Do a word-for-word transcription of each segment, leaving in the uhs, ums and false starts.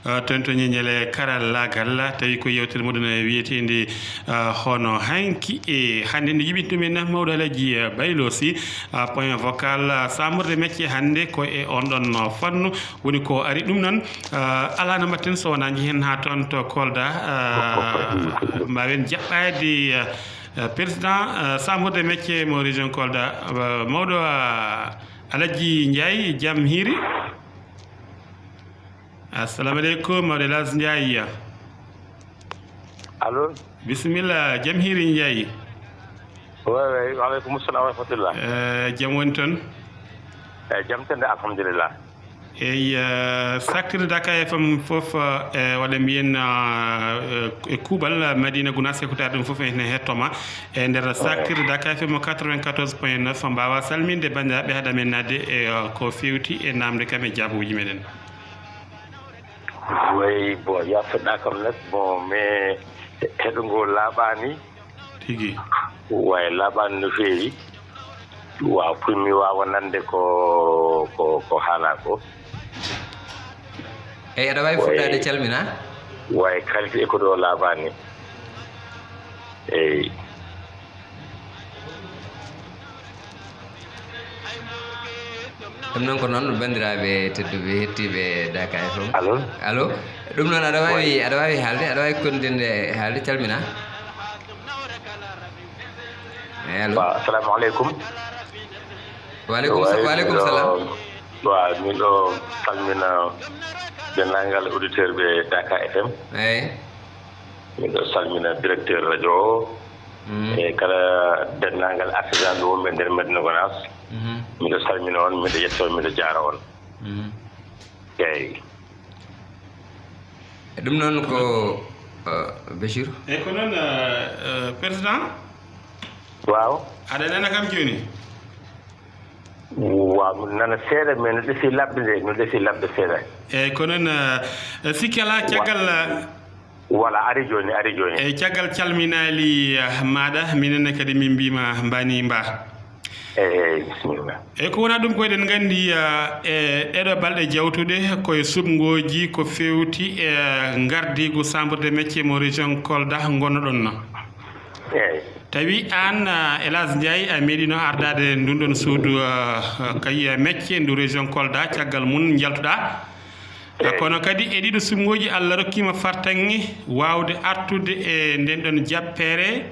Ah, toon to ñeñele karallaagal, tawi ko yewtere muɗum e wiyeteende, ah, hono hanki e hannde nde yuɓintu men mawɗo Alaji, ah, Baylo Sy, ah, point vocal, ah, Chambre de métier hannde ko e on ɗon fannu woni ko ari. Ɗum noon, ah, alaa no mbaɗten so wonaa njehen haa toon to Kolda, ah, mbaawen jaɓɓaade, ah, président, ah, Chambre de métier mo région Kolda, ah, mawɗo, ah, Alaji Ndiaye, jam hiiri. Assalamu aleykum, mawɗo Elhadj Ndiaye. Allo? Bisimilla, jam hiiri Ndiaye. Way, way, waaleykum salam wa rahmatullah. Eh, jam woni toon? Eh, jam tende, alhamdulillah. Eyi, eh, saktirde Dakar F M fof, eh, waɗa mbiyen, eh, e kuuɓal, eh, Madina Gounass, e ko taari ɗum fof ene hettoma e nder saktirde Dakar F M quatre-vingt-quatorze point neuf. Mbaawa salminde banndiraaɓe haɗa men naatde e, eh, ko feewti e naamnde kam e jaabuuji meɗen. Way, bon, yaafoɗa kam nag, bon, mais heɗo ngo laaɓaani. Tigi. Way, laaɓaani no feewi. Waaw, pour mi waawa nande ko, ko, ko haalaa ko. Eyi, aɗa waawi Way. fuɗɗaade calmina? Way, kalfi e ko ɗo laaɓaani. Eyi. Ɗum noon ko noon, banndiraaɓe tedduɓe, hettiiɓe Dakar F M. Allo? Allo? Ɗum noon, aɗa waawi, Way. aɗa waawi haalde, aɗa waawi konndinde haalde, calmina. Eyi, allo? Waaw, assalamu aleykum. Waaleykum sa-, Way, waaleykum miɗo, salam. Waaw, miɗo salmina denndaangal auditeur ɓe Dakar F M. Eyi. Miɗo salmina directeur radio o, Mm. e kala denndaangal artisan ɓe wonɓe nder Medina Gounass. Mhm. Miɗo salmina on, miɗo yetta on, miɗo jaara on. Mhm. Eyi. E ɗum noon ko, eh, Bachir? Eyi, ko noon, eh, eh, président? Waaw. Aɗa nana kam jooni? Waaw, miɗo nana seeɗa, mais no ɗesi laɓde de, no ɗesi laɓde seeɗa. Eyi, ko noon, eh, sikki alaa, Wa-, caggal, eh, voilà, ari jooni, ari jooni. Eyi, caggal calminaali, eh, maaɗa, minen ne kadi min mbiima mbani mba. Eyi, eyi, bisimilla. Eyi, ko wonaa ɗum ko eɗen nganndi, eh, e ɗeɗo balɗe jawtuɗe ko e suɓngooji ko feewti e ngardiigu Chambre de métier mo région Kolda ngonnoɗon. Eyi. Tawi aan, ah, Elhadj Ndiaye, a meeɗiino ardaade ndun ɗon suudu, ah, kay, ah, mecce ndu région Kolda, caggal mum njaltuɗaa. Eyi. Kono kadi e ɗiɗo suɓngooji, Allah rokkiima fartaŋŋe waawde artude e nden ɗon jappeere.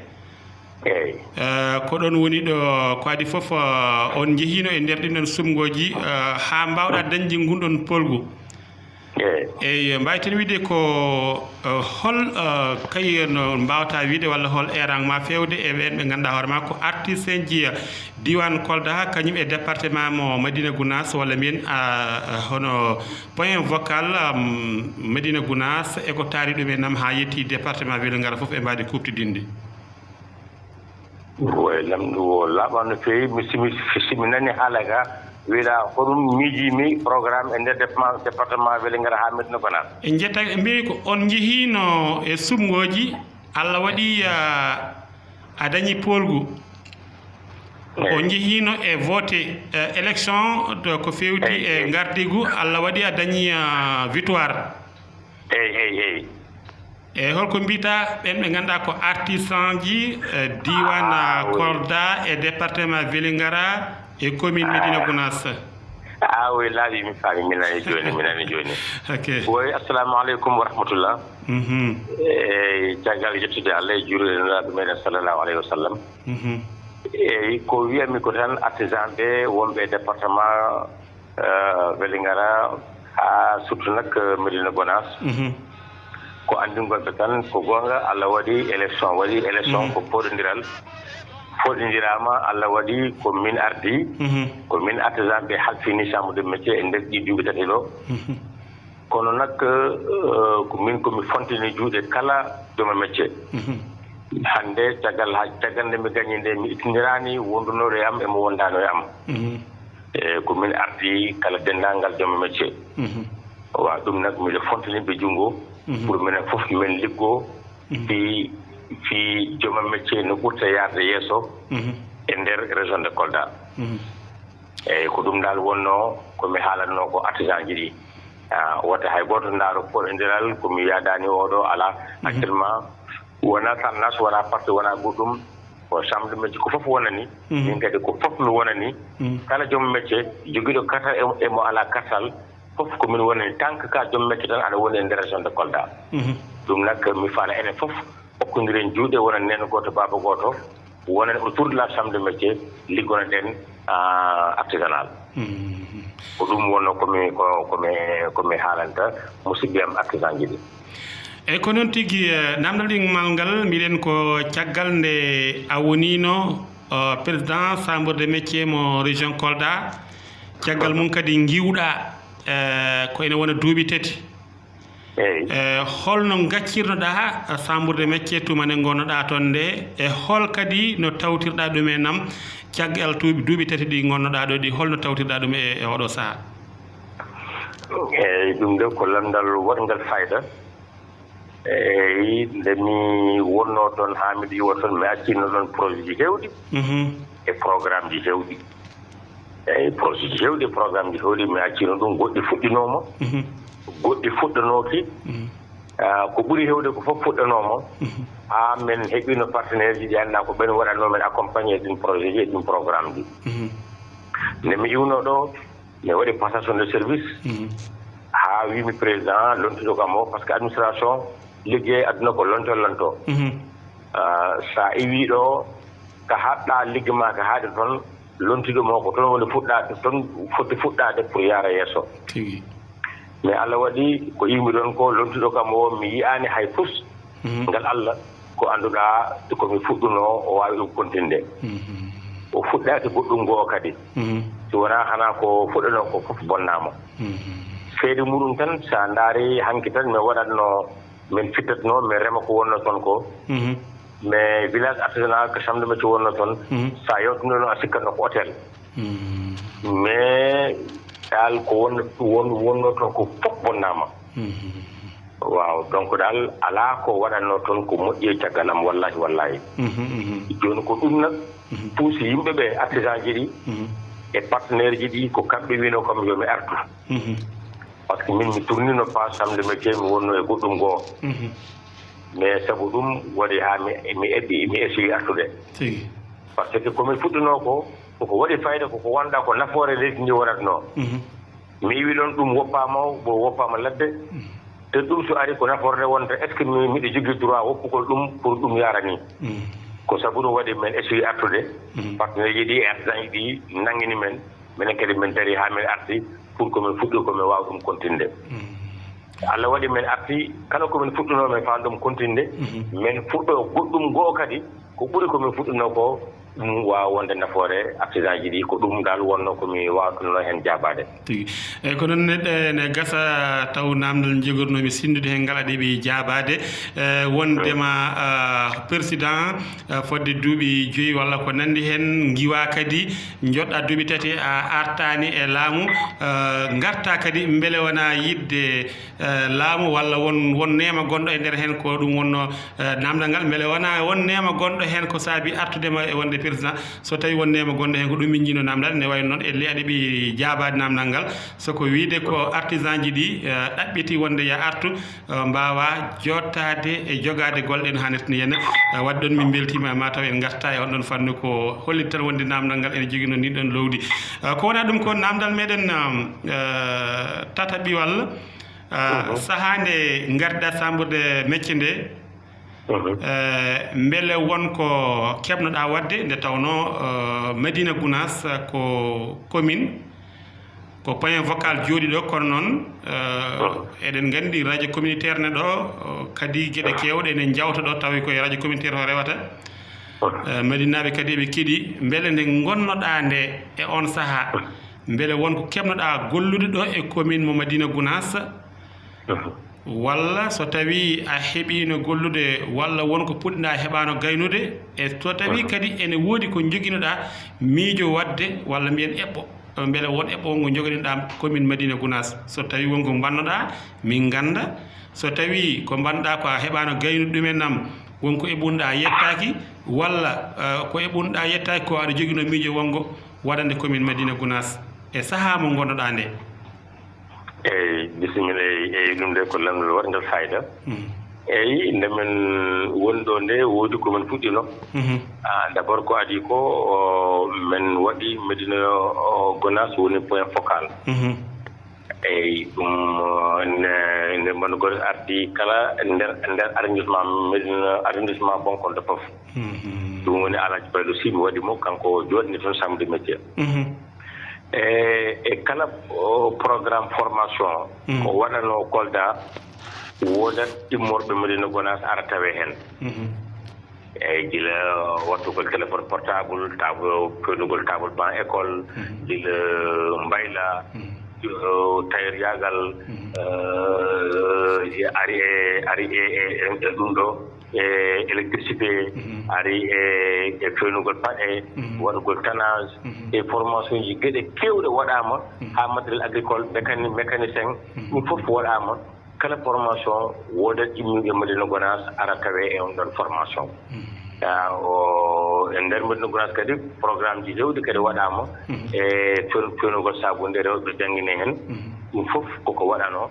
Eyi. Eh, ko ɗon woni ɗo, ko adii fof, ah, on njehiino e nder ɗin ɗon suɓngooji, ah, haa mbaawɗaa dañde ngun ɗon polgu. Eyi. Eyi, mbaawten wiide ko, eh, hol, eh, kay no mbaawata wiide walla hol eeran ma feewde e ɓeen ɓe ngannduɗaa hoore ma ko artisanji, eh, diiwaan Kolda, kañum e département mo Madina Gounass, walla mbiyen, ah, hono point vocal, am, Madina Gounass, e ko taari ɗum en am haa yetti département Vélingara fof e mbaadi kuuɓtidinde? Oy, lamɗo o laaɓa no feewi. Mi, si mi, si mi nani haala ka, wiɗa ko ɗum miijimi programme e nder département, département Vélingara haa Medina Gounass. En njetta, mbiyi ko on njehiino e suɓngooji, Allah waɗi, ah, a dañi poolgu. Eyi. On njehiino e vote, eh, élection, to ko feewti Eyi, e eyi. ngardiigu, Allah waɗi a dañi, ah, victoire. Eyi, eyi, eyi. E holko mbiyta ɓen ɓe ngannduɗaa ko artisan ji, eh, diiwaan, ah, oui. Kolda e département Vélingara e commune Medina Gounass? Ah, oui, laaɓi, mi faami, mi nani jooni, mi nani jooni. Ok. Oui, assalamu aleykum wa rahmatullah. Mhm. Eyi, caggal yettude Allah e juulde Nulaaɗo meɗen sallallahu alayhi wa sallam. Mhm. Eyi, ko wiyatmi ko tan artisan ɓe wonɓe e département eh, Vélingara, haa surtout nak, eh, Medina Gounass. Mhm. Ko anndingol ɓe tan, ko goonga, Allah waɗi élection, waɗi élection Mhm. ko pooɗondiral. Pooɗondiraama, Allah waɗi ko min ardi, Mhm. ko min artisan ɓe halfini chambre de métier e nder ɗi duuɓi tati ɗo. Mhm. Kono nak, eh, ko min ko mi fontini juuɗe kala jooma métier. Mhm. Hannde, caggal ha, caggal nde mi gañi nde, mi ittindiraani wondunooɗo e am e mo wondaano e am. Mhm. E ko min ardi kala denndaangal jooma métier. Mhm. Wa ɗum nak miɗo fontini ɓe junngo Mhm. pour minen fof min liggo Mhm. fii, fii jooma métier no ɓurta yaarde yeeso Mhm. e nder région de Kolda. Mhm. Eyi, ko ɗum dal wonnoo ko mi haalatnoo ko artisan ji ɗi. Ah, wota hay gooto ndaaro poɗondiral, ko mi yaadaani oɗo, alaa. Mhm. Actuellement, wonaa Salnas, wonaa parti, wonaa goɗɗum, ko Chambre de Métier, ko fof wonani. Mhm. Min kadi ko fof mi wonani. Mhm. Kala joom métier jogiiɗo kartal e, e mo alaa kartal, fof ko min wonani. Tant que ka joom métier tan aɗa woni e nder région de Kolda. Mhm. Ɗum nak mi faala enen fof okkondiren juuɗe, wonen neene gooto, baaba gooto, wonen autour de la chambre de métier, liggonoɗen, ah, artisanal. Mhm. Ko ɗum wonno ko mi, ko, ko mi, ko mi haalanta musidɓe am artisan ji ɗi. Eyyi, ko noon tigi, eh, namdal ɗimmal ngal, mbiɗen ko caggal nde a woniino, eh, président chambre de métier mo région Kolda, caggal mum kadi ngiwɗa, eh, ko ene wona duuɓi tati. Eyyi. Eh, holno gaccirnoɗa, eh, chambre de métier tuma nde gonnoɗa toon nde, e hol kadi no tawtirɗa ɗum e nam caggal duuɓi, duuɓi tati ɗi gonnoɗa ɗo ɗi, holno tawtirɗa ɗum e, e oɗo saha? Eyyi, ɗum de ko landal waɗngal fayda. Eyyi, nde mi wonno toon haa miɗo iwa toon, mi accino ɗoon projet ji heewɗi. Mhm. E programme ji heewɗi. Eyyi, projet ji heewɗi, programme ji heewɗi, mi accino ɗum. Goɗɗi fuɗɗinooma, mhm, goɗɗi fuɗɗanooki. Mhm. Ah, ko ɓuri heewde ko fof fuɗɗanooma. Mhm. Haa men heɓino partenaire ji ɗi anndaa ko ɓen waɗatnoo men accompagné e ɗin projet ji, e ɗin programme ji. Mhm. Nde mi iwno ɗo, mi waɗi passation de service. Mhm. Haa wiimi président lontuɗo kam o, parce que administration, liggey aduna ko lonto lonto. Mhm. Ah, sa iwi ɗo, ka haɗɗa ligge ma ka haaɗi toon, lontuɗo mo ko toon woni fuɗɗaade, toon foti fuɗɗaade pour yaara yeeso. Tigi. Mais Allah waɗi ko iwmi ɗon ko lontuɗo kam o, mi yi'aani hay fus. Mhm. Ngal Allah, ko annduɗaa ko mi fuɗɗunoo, o waawi ɗum kontinde. Mhm. O fuɗɗaaki goɗɗum goo kadi. Mhm. Si wonaa xanaa ko fuɗɗanoo ko fof bonnaama. Mhm. Seede muɗum tan, so a ndaari hanki tan, mi waɗatno, min fittatno, min rema ko wonno toon ko. Mhm. Mais village artisanal ko Chambre de Métier wonno toon, mhm, so a yewtino ɗum, a sikkanno ko hôtel. Mhm. Mais dal ko won-, won-, wonno toon ko fof bonnaama. Mhm. Waaw, donc dal alaa ko waɗatnoo toon ko moƴƴi e caggal am, wallahi, wallahi. Mhm, mhm. Jooni ko ɗum nak, mhm, puusi yimɓe ɓe, artisan ji ɗi, mhm, e partenaire ji ɗi, ko kamɓe wino kam yo mi artu. Mhm. Parce que min mi tournino pas Chambre de Métier, mi wonno e goɗɗum goo. Mhm. Mais sabu ɗum waɗi haa mi, mi eɓɓi, mi essayi artude. Tigi. Parce que ko mi fuɗɗunoo ko, koko waɗi fayda, koko wonɗa ko nafoore leydi ndi wonatnoo. Mhm. Mi iwi ɗon ɗum woppaama, o woppaama ladde. Mhm. Te ɗum so ari ko nafoore wonta, est-ce que mi, miɗo jogii droit woppugol ɗum pour ɗum yaara ni? Mhm. Ko sabu ɗum waɗi men essayi artude. Mhm. Partenaire ji ɗi e artisan ji ɗi nanngini men. Minen kadi min dari haa min arti pour ko min fuɗɗi ko min waawa ɗum kontinde. Mhm. Allah waɗi min arti, kala ko min fuɗɗunoo min faala ɗum kontinde. Mhm. Min fuɗɗo goɗɗum goo kadi, ko ɓuri ko min fuɗɗunoo ko, ɗum waawa wonde nafoore artisan ji ɗi. Ko ɗum dal wonno ko mi waawtunoo heen jaabaade. Tigi. Eyyi, ko noon ne, ɗe-, ne gasa taw naamndal njogornoomi sinndude heen ngal aɗa eɓi jaabaade. Eh, wondema, ah, président, eh, fodde duuɓi joyi walla ko nanndi heen, ngiwa kadi njoɗɗa duuɓi tati a artaani e laamu, eh, ngarta kadi mbele wona yiɗde, eh, laamu walla won, won neema gonɗo e nder heen ko ɗum wonno, eh, naamndal ngal, mbele wona won neema gonɗo heen ko saabi artude ma e wonde président, so tawi won neema gonɗo heen ko ɗum min njiɗno naamndal, ne wayno noon e leyɗe ɓe jaabaade naamndal ngal, so ko wiyde ko artisan ji ɗi, eh, ɗaɓɓiti wonde ya artu, eh, mbaawa jottaade e jogaade golle ɗe no haanirta ni henna. Eh, waɗi ɗon min mbeltiima ma taw en ngarta e on ɗon fannu ko hollitta tan wonde naamndal ngal ene jogii noon ndin ɗon lowdi. Eh, ko wona ɗum ko naamndal meɗen, um, eh, tataɓiwal, eh, mhm, sahaa nde ngarda chambre de métier nde, mhm, eh, mbele won ko keɓnoɗa waɗde nde tawno, eh, Madina Gounass ko commune, ko point focal jooɗi ɗo, kono noon, eh, eɗen nganndi radio communautaire ne ɗo, eh, kadi geɗe keewɗe ene njawta ɗo, tawi koye radio communautaire o rewata. Eh, Madinaaɓe kadi eɓe keɗi, mbele nde ngonnoɗaa nde e on sahaa, mbele won ko keɓnoɗaa gollude ɗo e commune mo Madina Gounass? Walla so tawii a heɓiino gollude, walla won ko puɗɗiɗaa heɓaano gaynude, e so tawii kadi ene woodi ko njoginoɗaa miijo waɗde, walla mbiyen eɓɓo, mbele won eɓɓo won ko njoginoɗaa commune Madina Gounass? So tawii won ko mbannoɗaa, min ngannda. So tawii ko mbannoɗaa ko a heɓaano gaynude ɗum en am, won ko eɓɓunoɗaa yettaaki, walla, eh, ko eɓɓunoɗaa yettaaki ko aɗa joginoo miijo wonngo waɗande commune Madina Gounass e sahaa mo ngonnoɗaa nde? Eyyi, bisimilla. Eyyi, eyyi, ɗum de ko lanndol waɗngal fayida. Eyyi, nde men woni ɗo nde, woodi ko men fuɗɗino. Ah, d'abord ko adii ko, o, men waɗi Médina, o, Gonaas woni point focal. Eyyi, ɗum, o, nde, nde mbanndugol ardi kala nder, nder arrondissement Médina, arrondissement Bonkoto fof. Ɗum woni Alhaji Baylo Sy, mi waɗi mo, kanko jooɗni toon chambre de métier. E, e kala, o, programme formation ko waɗanoo Kolda, woodat immorɓe Médina Gonaas ara tawe heen. Eyyi, gila wattugol téléphone portable, table, fewnugol table banc école, gila mbayla, o, tailleur-yaagal, eh, ari e, ari e, e, e, e ɗum ɗo, e électricité, ari e, e fewnugol paɗe, waɗugol tannage, e formation ji geɗe keewɗe waɗaama, haa matériel agricole, mécani-, mécanicien, ɗum fof waɗaama. Kala formation woodat immiiɓe Médina Gonaas ara tawe e on ɗon formation. Ah, o, e nder Médina Gonaas kadi programme ji heewɗi kadi waɗaama e few-, fewnugol saabunnde rewɓe janngine heen. Ɗum fof koko waɗanoo.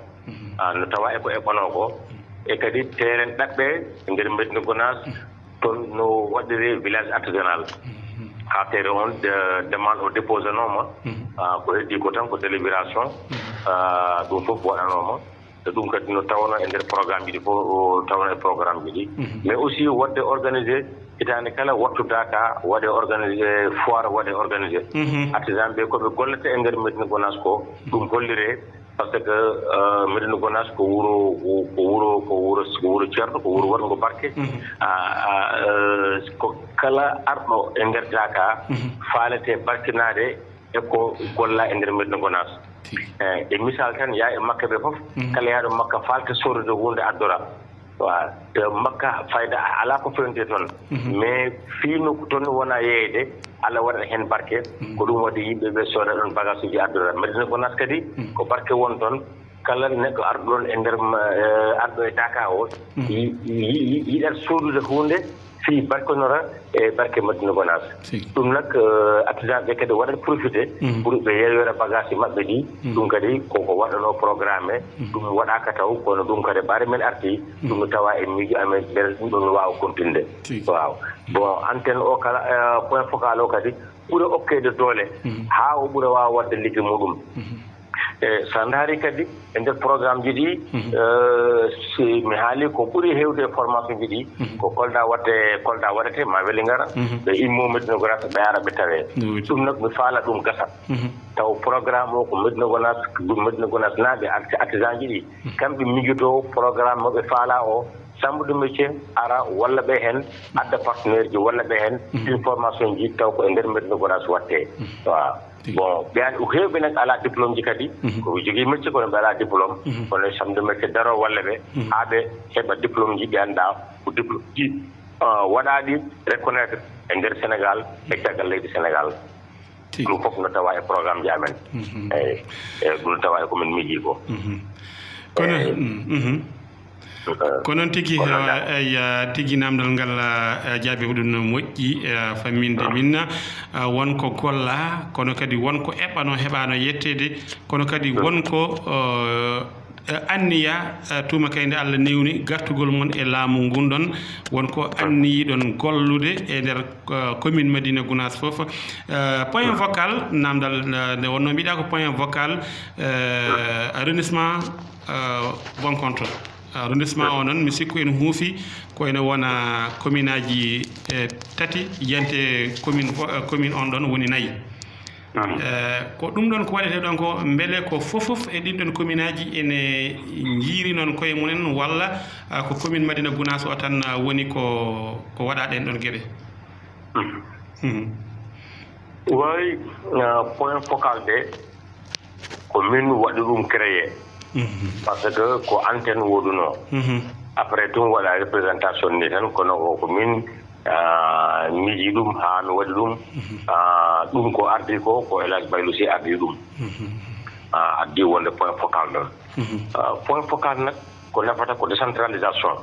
Ah, no tawa e ko eɓɓanoo ko. E kadi teeren ɗaɓɓe e nder Médina Gonaas, toon no waɗiree village artisanal. Haa teere on de-, demande o déposé nooma. Ah, ko heddii ko tan ko délibération. Ah, ɗum fof waɗanooma. E ɗum kadi no tawnoo e nder programme ji ɗi fof, o, tawnoo e programme ji ɗi. Mais aussi waɗde organisé hitaande kala, wattu daaka waɗe organisé, foire waɗe organisé. Artisan ɓe ko ɓe gollata e nder Médina Gonaas ko, ɗum holliree, par ce que, euh, Médina Gonaas ko wuro, ko wuro, ko wuro, ko wuro ceerɗo, ko wuro waɗngo barke. Ah, ah, euh, ko kala arɗo e nder daaka faalete barkinaade e ko golla e nder Médina Gonaas. Tigi. Eh, e misal tan, yaa e Makka ɓe fof, kala yaaɗo Makka faalta soorude huunde addora. Waaw, te Makka fayda alaa ko fewnetee toon. Mais fii no toon wona yeeyde, Allah waɗat heen barke, ko ɗum waɗi yimɓe ɓe sooda ɗoon bagage uji addora. Médina Gonaas kadi, ko barke won toon, kala neɗɗo arɗo ɗoon e nder ma-, eh, arɗo e daaka o, yi-, yi-, yi-, yiɗat soodude huunde, fii barkinora e barke Médina Gonaas. Tigi. Ɗum nag, eh, artisan ɓe kadi waɗat profité pour ɓe yeeyora bagage maɓɓe ɗi. Ɗum kadi ko, ko waɗanoo programme, ɗum waɗaaka taw, kono ɗum kadi ɓaade men arti, ɗum no tawa e miijo amen, mbele ɗum ɗon no waawa continude. Tigi. Waaw. Bon, antenne o kala, eh, point focal o kadi ɓura okkeede doole haa o ɓura waawa waɗde ligge muɗum. E, so a ndaari kadi e nder programme ji ɗi, eh, si mi haali ko ɓuri heewde e formation ji ɗi, ko Kolda waɗte, Kolda waɗete, ma Wellingara, ɓe immo Médina Gonaas, ɓe ara ɓe tawe. Ɗum nag mi faala ɗum gasa. Taw programme o ko Médina Gonaas, Médina Gonaas naaɓe, arti-, artisan ji ɗi, kamɓe miijotoo programme mo ɓe faala o, chambre de métier ara walla ɓe heen, adda partenaire ji walla ɓe heen, information ji taw ko e nder Médina Gonaas waɗte. Waaw. Tigi. Bon, ɓe an, ko heewɓe nag alaa diplôme ji kadi, ko ɓe jogii métier kono ɓe alaa diplôme, kono chambre de métier daro walla ɓe, haa ɓe heɓa diplôme ji ɓe anndaa ko diplôme ji, ah, waɗaaɗi reconnaître e nder Sénégal e caggal leydi Sénégal. Tigi. Ɗum fof no tawa e programme ji amen. Eyyi, eyyi, ɗum no tawa e ko min miijii ko. Kono, eyyi. Ko noon tigi, ko noon, eh, eh, tigi namdal ngal, eh, jaabi ko ɗum no moƴƴi, eh, famminde min, eh, won ko golla, kono kadi won ko eɓɓano, heɓano yetteede, kono kadi won ko, eh, eh, anniya, eh, tuuma kay nde Allah newni gartugol mon e laamu ngun ɗon, won ko anniyiɗon gollude e nder, eh, commune Madina Gounass fof. Eh, point vocal, namdal, eh, nde wonno mbiɗa ko point vocal, eh, arrondissement, eh, Bonkonto. Arrondissement o noon, mi sikku ene huufi ko ene wona commune aji, eh, tati, yiyante commune fo-, eh, commune on ɗon woni nayi. Eh, ko ɗum ɗon ko waɗetee ɗon ko, mbele ko fof fof e ɗin ɗon commune aji ene njiiri noon koye mumen, walla, ah, ko commune Madina Gounass o tan, ah, woni ko, ko waɗa ɗen ɗon geɗe? Mhm. Waawi, ah, point focal de, ko min waɗi ɗum créé. Parce que ko antenne woodunoo. Après tun waɗa représentation ni tan, kono ko, ko min, ah, miiji ɗum haa mi waɗi ɗum. Ah, ɗum ko ardi ko, ko El Hadj Baylo Sy ardi ɗum. Ah, addi wonde point focal ɗon. Ah, point focal nag ko nafata ko décentralisation.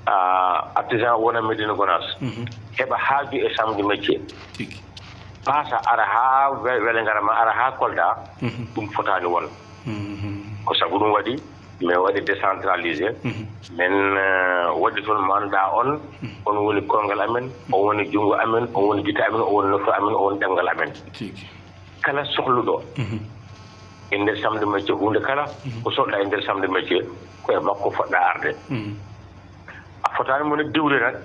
Ah, artisan wona Médina Gounass. Heɓa haaju e chambre de métier. Tigi. Paasa ara haa We-, Wele Ngara ma ara haa Kolda, ɗum fotaani won. Ko sabu ɗum waɗi min waɗi décentralisé. Min waɗi toon mo annduɗaa on, on woni kongal amen, on woni junngo amen, on woni gite amen, on woni nofru amen, on woni ɗemngal amen. Kala sohluɗo e nder chambre de métier huunde kala ko sohluɗaa e nder chambre de métier, ko e makko fotɗaa arde. A fotaani mo ne diwde tan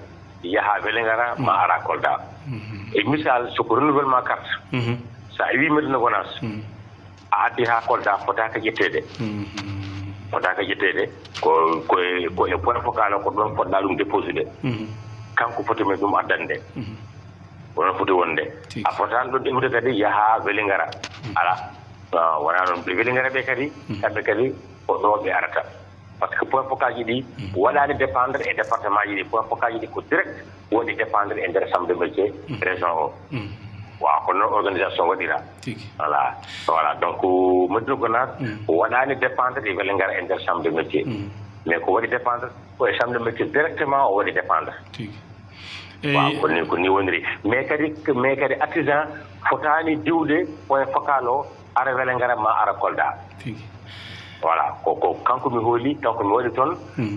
yaha Wélingara ma ara Kolda. E misal, so ko renouvellement carte, so a iwi Médina Gounass, a addi ha Kolda, fotaaka ƴetteede. Fotaaka ƴetteede. Ko ko e ko e point focal o, ko ɗoon fotɗaa ɗum déposude. Kanko foti men ɗum addande. Ko noon foti wonde. A fotaani ɗo defude kadi yaha Wélingara. Ala. Wonaa noon, ɓe Wélingara ɓe kadi, kamɓe kadi ko ɗo ɓe arata. Par ce que point focal ji ɗi waɗaani dépendre e département ji ɗi. Point focal ji ɗi ko direct woni dépendre e nder chambre de métier région o. Waaw, ko noon organisation waɗira. Voilà. Voilà, donc Médina Gounass waɗaani dépendre e Wélingara e nder chambre de métier. Mais ko waɗi dépendre ko e chambre de métier directement o waɗi dépendre. Waaw, ko ni ko ni woniri. Mais kadi mais kadi artisan fotaani diwde point focal o ara Wélingara ma ara Kolda. Voilà, ko ko kanko mi hooli, kanko mi waɗi toon.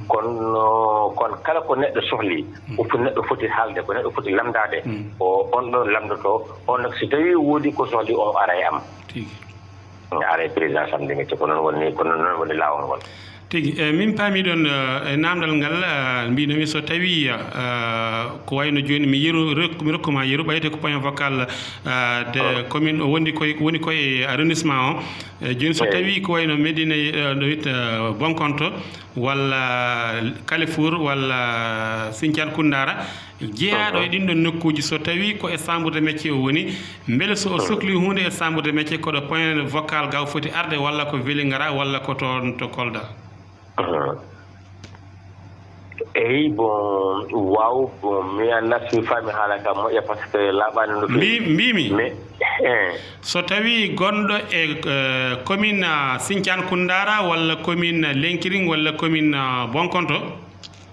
Kono kono kala ko neɗɗo sohli, ko foti neɗɗo foti haalde, ko neɗɗo foti lamndaade, ko on ɗoon lamndotoo. On nag, so tawii woodi ko sohli, o ara e am. Ara e président chambre de métier, ko noon woni, ko noon woni laawol ngol. Tigi, e min paami ɗoon e naamndal ngal, mbinomi so tawii ko wayno jooni mi yeru, mi rokkuma yeru, ɓayde ko point vocal de commune o wondi koye, woni koye arrondissement o. E jooni so tawii ko wayno Médina, ɗo wiyta Bonkonto, walla Kalifour, walla Sinthiane Koundara, jeyaaɗo e ɗin ɗon nokkuuji, so tawii ko e chambre de métier o woni, mbele so o sokli huunde e chambre de métier, ko ɗo point vocal ga o foti arde, walla ko Vélingara, walla ko toon to Kolda? Eyi, bon, waaw, bon, mi anndaa si mi faami haala ka moƴƴa, par ce que laaɓaani no feewi. Mbi-, mbimi, mais, eh. So tawii gonɗo e, eh, commune, ah, Sinthiane Koundara, walla commune Lenkiring, walla commune, ah, Bonkonto,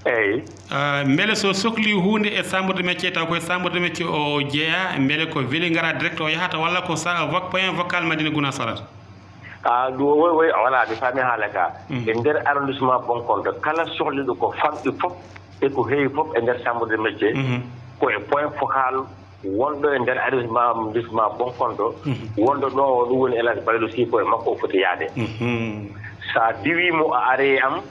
eyi. Ah, mbele so sokli huunde e chambre de métier, taw ko e chambre de métier o jeyaa, mbele ko Vélingara direct o yahata, walla ko sa-, vo-, point vocal Madina Gounass arata? Ah, ɗum, oui, oui, voilà, mi faami haala ka. E nder arrondissement Bonkonto, kala sohliɗo ko famɗi fof e ko heewi fof e nder chambre de métier, ko e point focal wonɗo e nder arrondissement, arrondissement Bonkonto, wonɗo ɗo o, ɗum woni El Hadj Baylo Sy, ko e makko o foti yaade. So a diwii mo, a ari e am,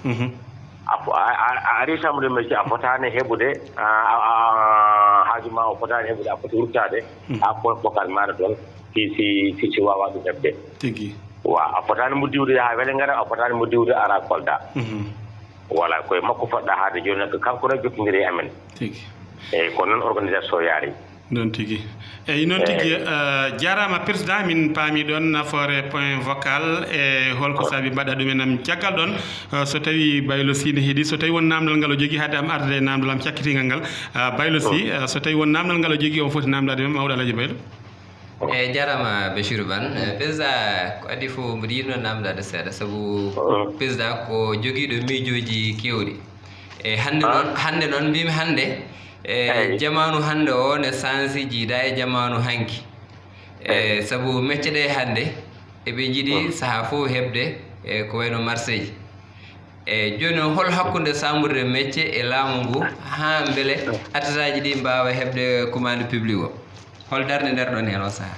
a fo-, a, a, a ari chambre de métier, a fotaani heɓude, a, a, a, haaju ma o fotaani heɓude, a foti ruttaade, a point focal maaɗa toon. Si, si, si, si waawaa ɗum heɓde. Tigi. Wa, a fotaani mo diwde yaha Wélingara, a fotaani mo diwde ara Kolda. Voilà, koye makko fotɗaa haalde jooni, ko kanko noon jokkondiri e amen. Tigi. Eyi, ko noon organisation yaari. Noon tigi. Eyi, noon tigi, eh, jaaraama président, min paami ɗoon nafoore point vocal e holko saabi mbaɗa ɗum en am caggal ɗoon. Eh, so tawii Baylo Sy ne heɗii, so tawii won naamndal ngal o jogii, haade am arde e naamndal am cakkitiingal ngal. Ah, Baylo Sy, eh, so tawii won naamndal ngal o jogii, o foti naamndaade men, mawɗo Alhaji Baylo. Eyi, jaaraama Bachirou Bane. Eh, président, ko adii fof mboɗo yiɗno naamndaade seeɗa, sabu président ko jogiiɗo miijooji keewɗi. E hannde noon, hannde noon mbimi hannde, e jamaanu hannde o ne sansi jiida e jamaanu hanki. E sabu mecce ɗe hannde, eɓe njiɗi sahaa fof heɓde, e ko wayno marseji. E jooni noon, hol hakkunde chambre de métier e laamu ngu, haa mbele artisaaji ɗi mbaawa heɓde commande publique o? Hol darnde nder ɗon heen o sahaa?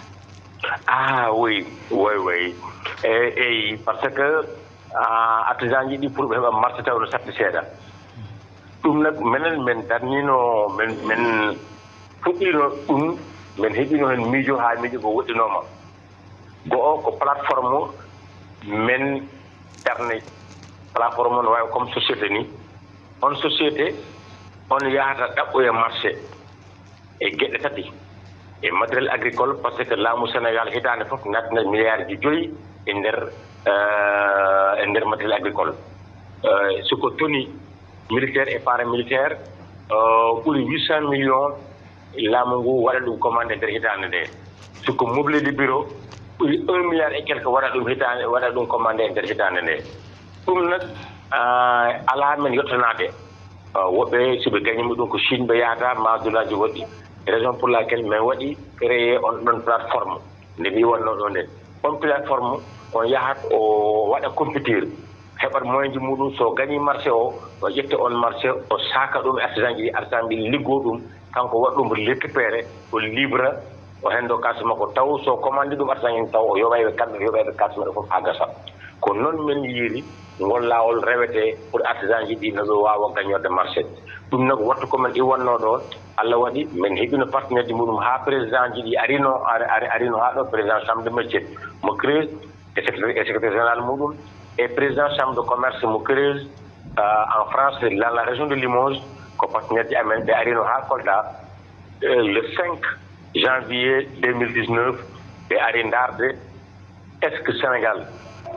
Ah, oui, oui, oui. E, eyi, par ce que, ah, artisan ji ɗi pour ɓe heɓa marché taw no satti seeɗa. Ɗum nag, menen, men darnino, men, men fuɗɗino ɗum, men heɓino heen miijo, haa miijo ko woɗɗinooma. Go'o ko plateforme men darni. Plateforme no waawi comme société ni. On société, on yahata ɗaɓɓoya marché e geɗe tati. E matériel agricole, par ce que laamu Sénégal hitaande fof nattina milliard ji joyi e nder, euh, e nder matériel agricole. Euh, soko tenue militaire et paramilitaire, euh, ɓuri huit cent millions, laamu ngu waɗa ɗum commandé nder hitaande nde. Soko mobilier de bureau ɓuri un milliard et quelque waɗa ɗum hitaande, waɗa ɗum commandé nder hitaande nde. Ɗum nag, ah, alaa men yottanaade. Ah, woɓɓe, si ɓe gañiima ɗum, ko Chine ɓe yahata, ma duulaaji woɗɗi. Raison pour laquelle min waɗi créé on ɗon plateforme. Nde mi wonnoo ɗo nde, On plateforme, on yahat o waɗa compétir, heɓat moyen ji muɗum, so gañi marché o, o ƴetta on marché, o saaka ɗum e artisan ji ɗi, artisan ɗi liggo ɗum, kanko waɗa ɗum récupéré, o libra, o hendo carte makko, taw so commande ɗum artisan en, taw o yoɓay ɓe kamɓe, o yoɓay ɓe carte maɓɓe fof haa gasa. Ko noon min yiiri ngol laawol rewete pour artisan ji ɗi no ɓe waawa gañorde marché. Ɗum nag wattu ko men iwanno ɗo, Allah waɗi men heɓino partenaire ji muɗum haa président ji ɗi arino, ari, ari, arino haa ɗo, président chambre de métier mo Creuse, e secrétaire, e secrétaire général muɗum, e président chambre de commerce mo Creuse, euh, en France, dans la région de Limoges, ko partenaire ji amen, ɓe arino haa Kolda, euh, le cinq janvier deux mille dix-neuf, ɓe ari ndaarde, est-ce que Sénégal,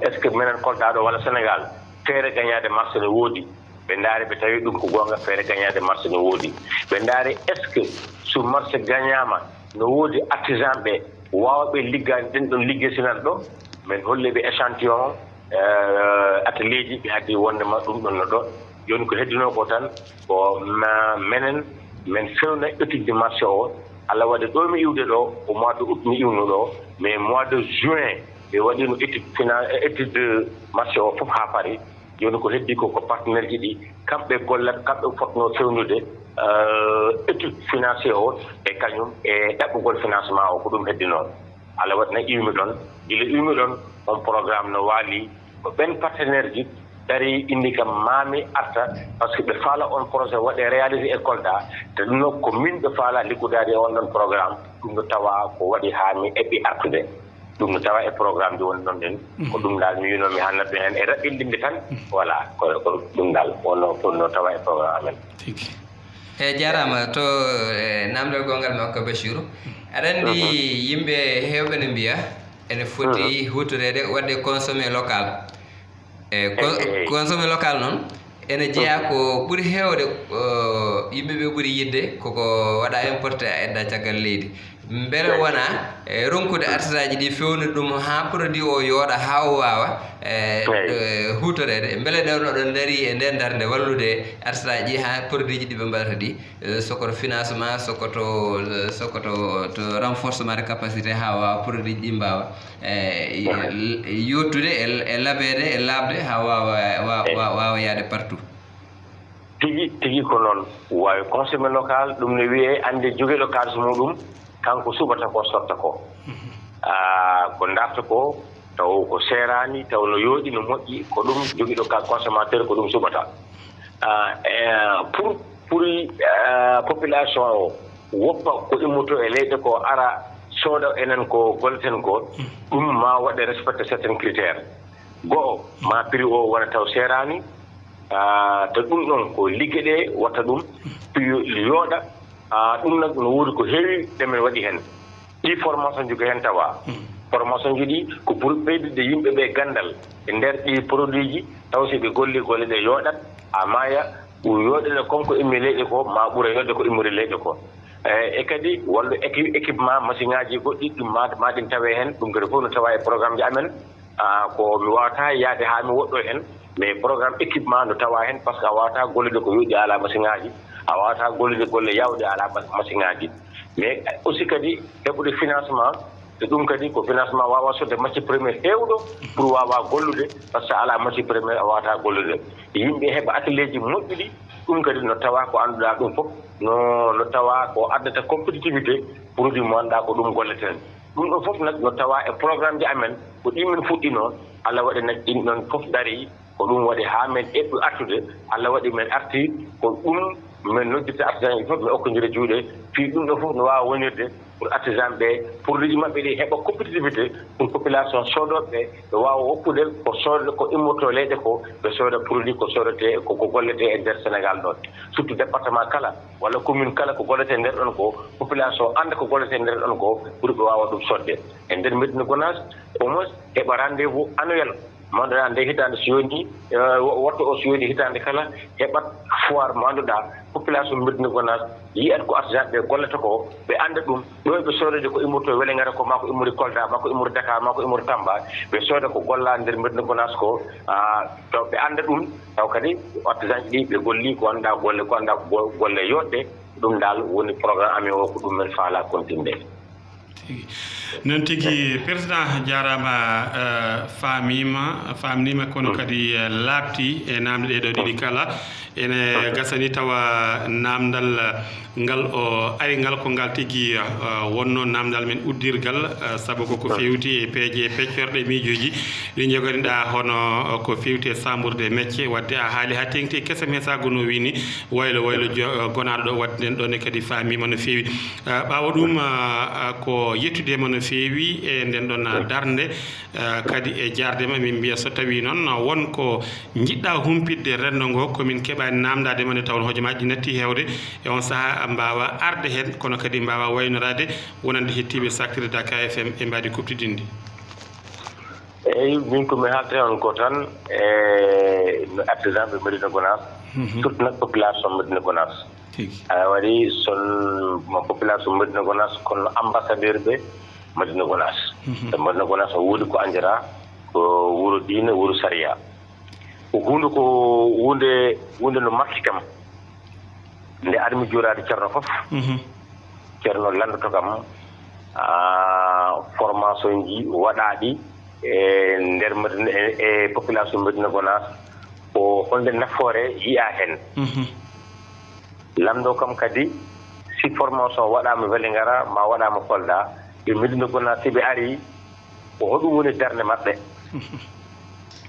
est-ce que menen Kolda ɗo walla Sénégal, feere gañaade marché no woodi? Ɓe ndaari, ɓe tawi ɗum ko goonga, feere gañaade marché no woodi. Ɓe ndaari, est-ce que so marché gañaama, no woodi artisan ɓe waawɓe liggaade ɗen ɗon liggeesinan ɗo? Men holli ɓe échantillon, euh, atelier ji, ɓe addi wonde ma ɗum ɗon no ɗo. Jooni ko heddinoo ko tan, ko ma menen, men fewna étude de marché o. Allah waɗi ɗo mi iwde ɗo, ko mois de août mi iwno ɗo, mais mois de juin, ɓe waɗino étude finan-, étude de marché o fof haa paari. Jooni ko heddi ko, ko partenaire ji ɗi, kamɓe gollat, kamɓe fotnoo fewnude, euh, étude financier o, e kañum e ɗaɓɓugol financement o, ko ɗum heddinoo. Allah waɗi na iwmi ɗon, gila iwmi ɗon, on programme no waali, ko ɓen partenaire ji dari indi kam maami arta, parce que ɓe faala on projet waɗe réalisé e Kolda, te ɗum noon ko min ɓe faala liggodaade e on ɗon programme, ɗum no tawa ko waɗi haa mi eɓɓi artude. Ɗum no tawa e programme ji woni ɗon ɗen. Ko ɗum dal mi wino mi hannata heen e raɓɓinɗinde tan. Voilà, ko, ko ɗum dal wonno, wonno tawa e programme amen. Tigi. E jarama to e namdal gongal makko Bachirou. Aɗa andi yimɓe hewɓe ne mbiya ene foti hutorede wadde consommé local. E consommé local noon ene jeeya ko ɓuri heewde yimɓe ɓe ɓuri yidde koko waɗa importé a edda caggal leydi. Mbele wona e ronkude artisaji ɗi fewnude ɗum ha produit o yooɗa ha o wawa e hutorede? Mbele ɗewno ɗon dari e nden darde wallude artisaji ɗi ha produit ji ɗi ɓe mbaɗata ɗi, sokoto financement, sokoto sokoto to renforcement de capacité ha wawa produit ji ɗi mbawa e yottude e labeede e labde ha wawa wawa yaade partout. Tigi tigi ko noon. Wawi consommé local ɗum ne wiye ande jogiɗo kalis muɗum kanko suɓata ko sotta ko. Ko darta ko taw ko serani taw no yooɗi no moƴƴi ko ɗum jogiɗo ka consommateur ko ɗum suɓata. Pour pour population o woppa ko immoto e leyɗe ko ara sooda enen ko golleten ko ɗum ma waɗe respecté certains critères. Go'o ma prix o wona taw serani. To ɗum ɗon ko ligge ɗe watta ɗum piyo yooɗa. Ɗum nag no woodi ko heewi ɗe men waɗi heen. Ɗi formation ji ko heen tawa. Formation ji ɗi ko pour ɓeydude yimɓe ɓe ganndal e nder ɗi produit ji taw si ɓe golli golle ɗe yooɗat a maaya. Yooɗe ɗe comme ko immi leyɗe ko ma ɓura yooɗde ko immori leyɗe ko. E kadi wallu équipement machine ngaji goɗɗi ɗum ma ɗin tawe heen ɗum kadi fof no tawa e programme ji amen. Ko mi wawata yaade ha mi woɗɗo hen mais programme équipement no tawa hen parce que a wawata gollude ko yooɗi ala machine ngaji. A wawata gollude golle yawɗe ala machine ngaji. Mais aussi kadi heɓude financement e ɗum kadi ko financement wawa sodde matière première hewɗo pour wawa gollude parce que ala matière première a wawata gollude. Yimɓe heɓa atelier ji moƴƴuɗi. Ɗum kadi no tawa ko annduɗa ɗum fof no no tawa ko addata compétitivité produit mo annduɗa ko ɗum golleten. Ɗum ɗo fof nag no tawa e programme ji amen ko ɗi min fuɗɗino. Allah waɗi nag ɗin ɗon fof dari ko ɗum waɗi ha men eɓɓi artude. Allah waɗi men arti ko ɗum men noddirta artisan ji fof mi okkondira juuɗe fii ɗum ɗo fof no wawa wonirde pour artisan ɓe produit ji maɓɓe ɗi heɓa compétitivité pour population sodoɓe ɓe wawa woppude ko sodde ko immoto leyɗe ko ɓe soda produit ko sodete koko gollete e nder Sénégal ɗon. Surtout département kala walla commune kala ko gollete nder ɗon ko population anda ko gollete nder ɗon ko pour ɓe wawa ɗum sodde e nder Médina Gounass. Au moins heɓa rendez-vous annuel manduɗa nde hitande so yoni wattu o so yoni hitande kala heɓat foire manduɗa population Médina Gounass yiyat ko artisan ɓe gollata ko ɓe anda ɗum. Ɗo ɓe sodede ko immorto welengara ko mako immori Kolda mako immori Dakar mako immori Tamba ɓe soda ko golla nder Médina Gounass ko to ɓe anda ɗum. Taw kadi artisan ji ɗi ɓe golli ko anda golle ko anda golle yoɗɗe. Ɗum dal woni programme amen o ko ɗum men faala continde. Noon tigi, président, jaaraama, eh, faamiima, faamniima, kono kadi, eh, laaɓti e naamnde ɗee ɗoo ɗiɗi kala. Ene gasani tawa naamndal, eh, ngal o ari ngal ko ngal tigi, eh, wonnoo naamndal men uddirgal, eh, sabu ko ko feewti e peeje e peccorɗe e miijooji ɗi njoganiɗaa, hono, eh, ko feewti e saambuurde mecce. Waɗde a haali haa teeŋti e kese, mais sago no wini waylo waylo jo-, eh, gonaaɗo ɗo, waɗde nden ɗon ne kadi faamiima no feewi. Eh, ɓaawo ɗum, eh, eh, ko yettude ma no feewi e nden ɗon, eh, darnde, eh, kadi e jaarde ma. Min mbiya so tawii noon won ko njiɗɗa humpitde renndo ngo, ko min keɓaani naamndaade ma nde tawnoo hojomaaji ɗi natti heewde e on sahaa, mbaawa arde heen, kono kadi mbaawa waynoraade wonande hettiiɓe Sakirde Dakar F M e mbaadi kuuɓtidinndi. Eyi, min ko mi haalta on ko tan, e no artisan ɓe Médina Gounass, mhm, surtout nag population Médina Gounass. Tigi. Aɗa waɗi son mo population Médina Gounass kono ambassadeur ɓe Médina Gounass. Mhm. E Médina Gounass o woodi ko anndira ko wuro diine, wuro sariya. Ko huunde, ko huunde, huunde no marki kam. Nde armi juuraade Ceerno fof, mhm, Ceerno lanndoto kam, ah, formation ji waɗaaɗi e nder Madina, e, e population Madina Gounass, ko holnde nafoore yiyaa heen. Mhm. Lanndo kam kadi, si formation waɗaama Vélingara, ma waɗaama Kolda, ɓe Madina Gounass, si ɓe ari, ko hoɗum woni darnde maɓɓe?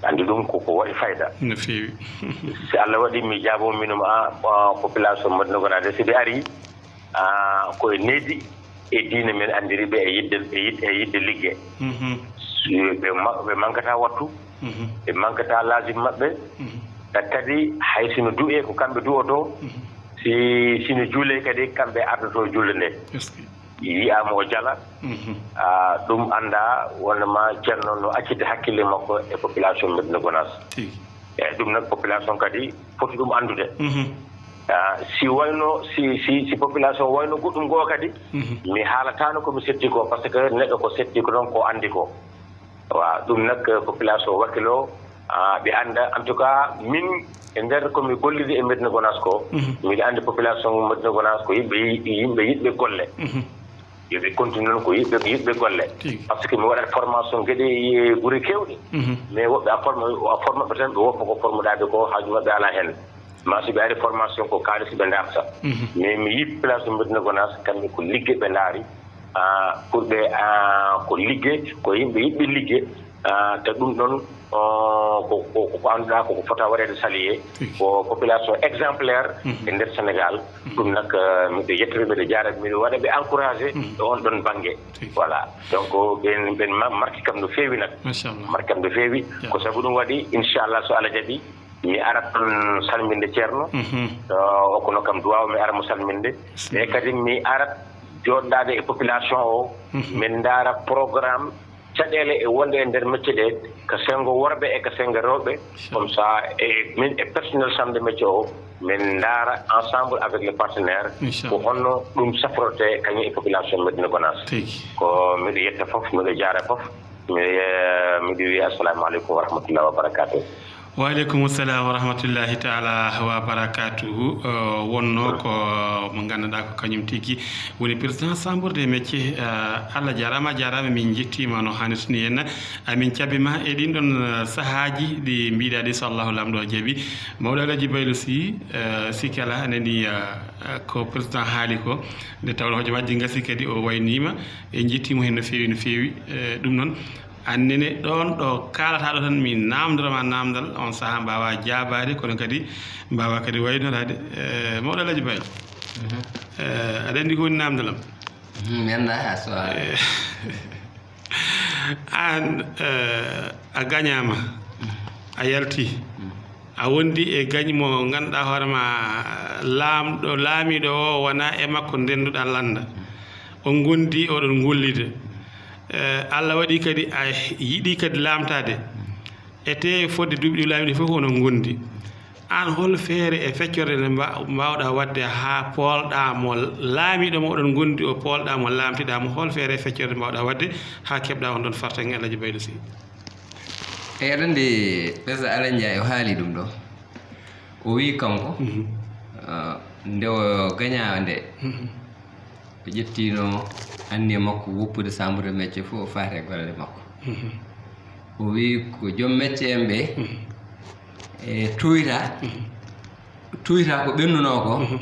Anndi ɗum ko, ko waɗi fayda. No feewi. Si Allah waɗi mi jaabo minum a, a, population Madina Gounass, si ɓe ari, a, ko e nehdi e diine men anndiri ɓe e yiɗde, e yiɗ-, e yiɗde ligge. Mhm. Si ɓe ma-, ɓe mankata wattu, mhm, ɓe mankata laazim maɓɓe. Mhm. Kadi hay sino du'ee ko kamɓe du'oto, mhm, si, sino juulee kadi kamɓe ardoto julde nde. Est-ce que? Yiyaama o jala. Mhm. Ah, ɗum annda wonde ma Ceerno no accirde hakkille makko e population Médina Gounass. Tigi. Eyi, ɗum nag population kadi foti ɗum anndude. Mhm. Ah, si wayno, si, si, si population wayno goɗɗum goo kadi, mhm, mi haalataano ko mi setti ko, par ce que neɗɗo ko setti ko noon ko anndi ko. Waaw, ɗum nag, eh, population wakkiloo, ah, ɓe annda, en tout cas, min, e nder ko mi golliri e Médina Gounass ko, mhm, miɗo anndi population Médina Gounass ko yimɓe yi-, yimɓe yiɗɓe golle. Mhm. Yo ɓe continue noon ko yiɗɓe, yiɗɓe golle. Tigi. Par ce que mi waɗat formation geɗe e gure keewɗe. Mhm. Mais woɓɓe a forma, a forma ɓe tan, ɓe woppa ko formuɗaaɓe ko, haaju maɓɓe alaa heen. Ma si ɓe ari formation ko kaalis ɓe ndaarta. Mhm. Mais mi yii population Médina Gounass, kamɓe ko ligge ɓe ndaari. Ah, pour ɓe, ah, ko ligge, ko yimɓe yiɗɓe ligge. Ah, te ɗum ɗon, oh, ko, ko, ko annduɗaa ko, ko fota waɗeede saluer. Tigi. Ko population exemplaire, mhm, e nder Sénégal. Mhm. Ɗum nag, ah, miɗo yettude, miɗo jaara, miɗo waɗa ɓe encouragé, mhm, e on ɗon bannge. Tigi. Voilà. Donc, ɓen, ɓen ma-, marki kam no feewi nag. Machallah. Marki kam no feewi. Ya. Ko sabu ɗum waɗi, inchallah, so Allah jaɓi, mi arat ɗon salminde Ceerno, mhm, o okkuno kam duwaaw, mi ara mo salminde. Bismillah. E kadi mi arat jooɗdaade e population o, mhm, min ndaara programme caɗeele e wonde e nder métier ɗe, ka senngo worɓe e ka senngo rewɓe, inchallah, comme ça, e min e personnel chambre de métier o, min ndaara ensemble avec les partenaires, inchallah, ko honno ɗum safrortee kañum e population Médina Gounass. Tigi. Ko miɗo yetta fof, miɗo jaara fof. Mi, eh, miɗo wiya assalamu aleykum wa rahmatullahi wa barakatuh. Wa aleykum salam wa rahmatullahi taala wa barakatuhu. Eh, wonno ko mo ngannduɗaa ko kañum tigi woni président chambre des métiers. Eh, Allah jaaraama, jaaraama, min njettiima no haanirta ni en. Amin cabbi ma e ɗin ɗon, eh, sahaaji ɗi mbiɗa ɗi, so Allahu Laamɗo jaɓi. Mawɗo Alhaji Baylo Sy, eh, sikki alaa, a nani, eh, ko président haali ko. Nde tawnoo hojomaaji ngasi kadi o wayniima. En njettiima heen no feewi, no feewi. Eh, ɗum noon, Annene ɗoon ɗo kaalataa ɗo tan, mi naamndora ma naamndal, on sahaa mbaawaa jaabaade, kono kadi mbaawaa kadi waynoraade. Eh, mawɗo Alhaji Baye, mhm, eh, aɗa anndi ko woni naamndal am? Mhm, mi anndaa, a so a Eh, aan, eh, a gañaama, mhm, a yalti, mhm, a wondi e gañ mo ngannduɗaa hoore ma, laamɗo, laamiiɗo o wonaa e makko ndennduɗaa lannda. On ngondi, oɗon ngollida. Eh, Allah waɗi kadi a yiɗi kadi laamtaade. Ete fodde duuɓi ɗi laamiiɗo fof onon ngondi. Aan hol feere e feccorde nde mba-, mbaawɗaa waɗde haa poolɗaa mo laamiiɗo mo oɗon ngondi o, poolɗaa mo, laamtiɗaa mo? Hol feere e feccorde mbaawɗaa waɗde haa keɓɗaa on ɗon fartaŋŋe, Alhaji Baylo Sy? Eyi, aɗa anndi, président Alain Ndiaye o haali ɗum ɗo. O wiyi kanko, mhm, ah, nde o gañaa nde, mhm, O ƴettino anniya makko woppude chambre de métier fof, o faati e golle makko. O wi ko joom métier en ɓe, e toyta, toyta ko ɓennunoo ko,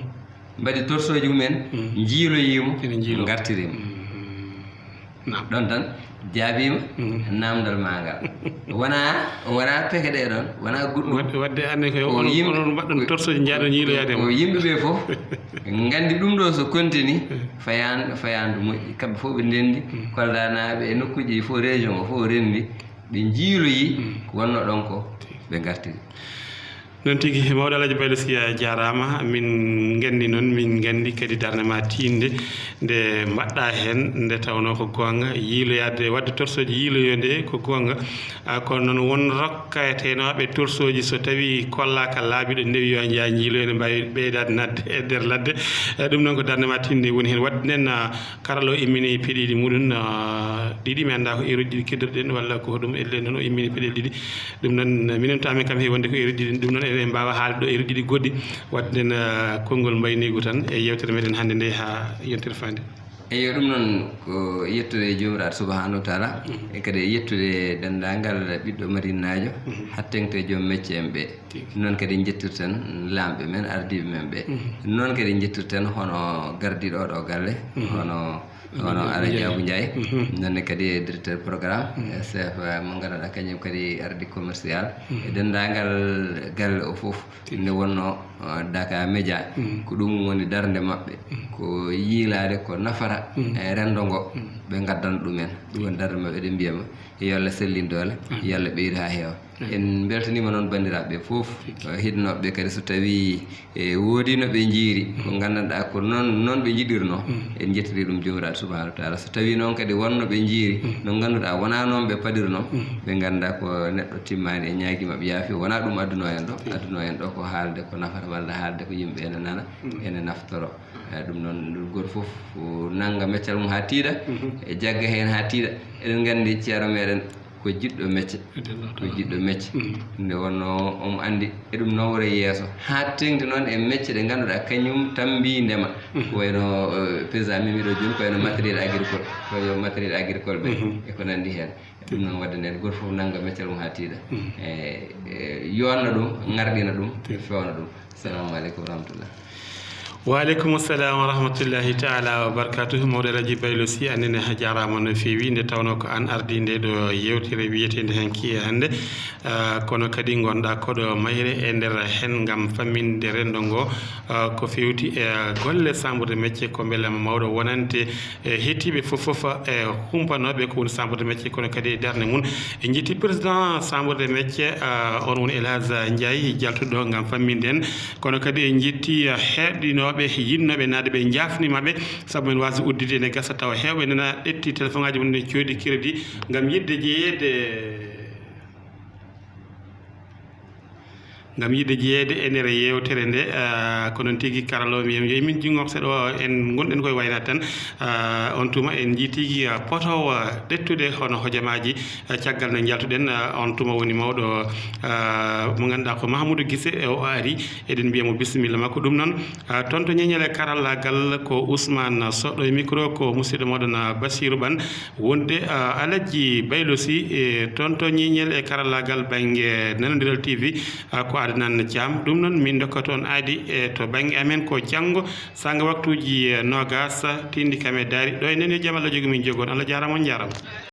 mbaɗi torsoji mumen, njiiloyimo, ngartirimo. Ɗon tan jaabima namdal ma ngal. Wona, wona peke ɗe ɗon, wona goɗɗum. Wadde, wadde anne ko onon, yimɓe, onon mbaɗɗon torsoji, njaaɗon yiiloyaade mo. Ko yimɓe ɓe fof nganndi ɗum ɗo so continue, fayan-, fayandu moƴƴi. Kamɓe fof ɓe ndenndi, Koldanaaɓe e nokkuuji ɗi fof, région o fof renndi, ɓe njiiloyi ko wonno ɗon ko, ɓe ngartiri. Noon tigi, mawɗo Alhaji Baylo Sy, a jaaraama. Min nganndi noon, min nganndi kadi darnde ma tiiɗnde nde mbaɗɗa heen, nde tawnoo ko goonga, yiiloyaade, waɗde torsoji yiiloyde ko goonga. A, kono noon won rokkatenooɓe torsoji, so tawii kollaaka laabi ɗo ndewi yo njaa njiiloyo, ene mbaawi ɓeydaade naatde e nder ladde. E, ɗum noon ko darnde ma tiiɗnde woni heen. Waɗde nen, a, karalla o immini peɗeeli muɗum, a, ɗiɗi, mi anndaa ko eruji ɗiɗi keddoto-ɗen walla ko hoɗum, elle noon o immini peɗeeli ɗiɗi. Ɗum noon, minen to amen kam heewi wonde ko eruji ɗiɗi. Ɗum noon eɗen mbaawa haalde ɗo eruji ɗiɗi goɗɗi. Waɗde nen, a, konngol mbayniigu tan e yeewtere meɗen hannde nde haa yontere faande. Eyyo, ɗum noon ko yettude e Joomiraaɗo Subhaanahu wa Taala, e kadi e yettude denndaangal ɓiɗɗo Madinnaajo, hattengte joom mecce en ɓe. Tigi. Noon kadi njettirten laamɓe men, ardiiɓe men ɓe. Noon kadi njettirten hono gardiiɗo oɗo galle, hono, hono Alaji Abu Njaay. Noon ne kadi e directeur programme, e chef, eh, mo ngannduɗaa kañum kadi ardi commercial. E denndaangal galle o fof. Tigi. Nde wonnoo, uh, Daka Media, ko ɗum woni darnde maɓɓe, ko yiilaade ko nafata e renndo ngo, ɓe ngaddana ɗum en. Ɗum woni darnde maɓɓe, eɗen mbiyama yo Allah sellin doole, yo Allah ɓeydu haa heewa. En mbeltaniima noon banndiraaɓe ɓe fof, uh, heɗinooɓe ɓe kadi, so tawii e woodii no ɓe njiiri, ko nganndanɗaa ko noon, noon ɓe njiɗirnoo, en njettiri ɗum Joomiraaɗo Subhaanahu wa Taala. So tawii noon kadi wonnoo ɓe njiiri, no ngannduɗaa wonaa noon ɓe paɗirnoo, ɓe ngannda ko neɗɗo timmaani e ñaagi maɓɓe yaafi, wonaa ɗum addunoo en ɗo. Addunoo en ɗo ko haalde ko nafata walla haalde ko yimɓe ene nana, ene naftoro. Eh, ɗum noon, gooto fof nannga meccal mum haa tiiɗa, e jagga heen haa tiiɗa. Eɗen nganndi ceerno meɗen ko jiɗɗo mecce, ko jiɗɗo mecce. Nde wonnoo omo anndi eɗum nawra yeeso, haa teeŋti noon e mecce ɗe ngannduɗaa kañum tambi ndema. Ko wayno, eh, président mimiɗo jooni, ko wayno matériel agricole, ko yo matériel agricole ɓe, e ko nanndi heen. Ɗum noon waɗde nde gooto fof nannga meccal mum haa tiiɗa. E, e, yoonna ɗum, ŋarɗina ɗum, fewna ɗum. Assalamu aleykum wa rahmatullah. Wa aleykum salam wa rahmatullahi taala wa barakatuh. Mawɗo Alhaji Baylo Sy, annene a jaaraama no feewi, nde tawnoo ko aan ardii nde ɗo yeewtere wiyeteende hanki e hannde. Ah, kono kadi ngonɗaa koɗo mayre e nder heen ngam famminde renndo ngo, ah, ko feewti e golle Chambre de Métier, ko mbele mawɗo wonante e heɗtiiɓe fof fof, e humpanooɓe ko woni Chambre de Métier, kono kadi e darnde mum. En njetti président Chambre de Métier, ah, on woni El Hadj Ndiaye, jaltuɗo ngam famminde en. Kono kadi en njetti, ah, heɗinooɓe, yiɗnooɓe naatde ɓe, njaafniima ɓe, sabu men waasde uddude ene gasa tawa heewɓe nana ƴetti téléphone ŋaaji mum ne coodi crédit ngam yiɗde jeyeede. Ngam yiɗde jeyeede e nder yeewtere nde, ah, ko noon tigi karallo o, mi wiya yo min jinngok seeɗa o, en ngonɗen koye waynaade tan. Ah, on tuma en njii tigi, ah, potoowo, ah, ƴettude hono hojomaaji, ah, caggal nde njaltuɗen, ah, on tuma woni mawɗo, ah, mo ngannduɗaa ko Mahamoudou Guissé, e o ari, eɗen mbiya mo bisimilla makko. Ɗum noon, ah, toon to ñeñal e karallaagal ko Ousmane Sow, ɗo e micro ko musidɗo mooɗon, ah, Bassirou Ɓan. Wonde, ah, Alhaji Baylo Sy, e toon to ñeñel e karallaagal bannge nanondiral T V, ah, ko Adnan Thiam. Ɗum noon, min ndokkat on aadi e to bannge amen ko janngo, sanga waktuuji, eh, noogaas, tiiɗi kam e daari. Ɗo e nden yo jam Allah jogo min jogo on. Allah jaaraama, on njaaraama.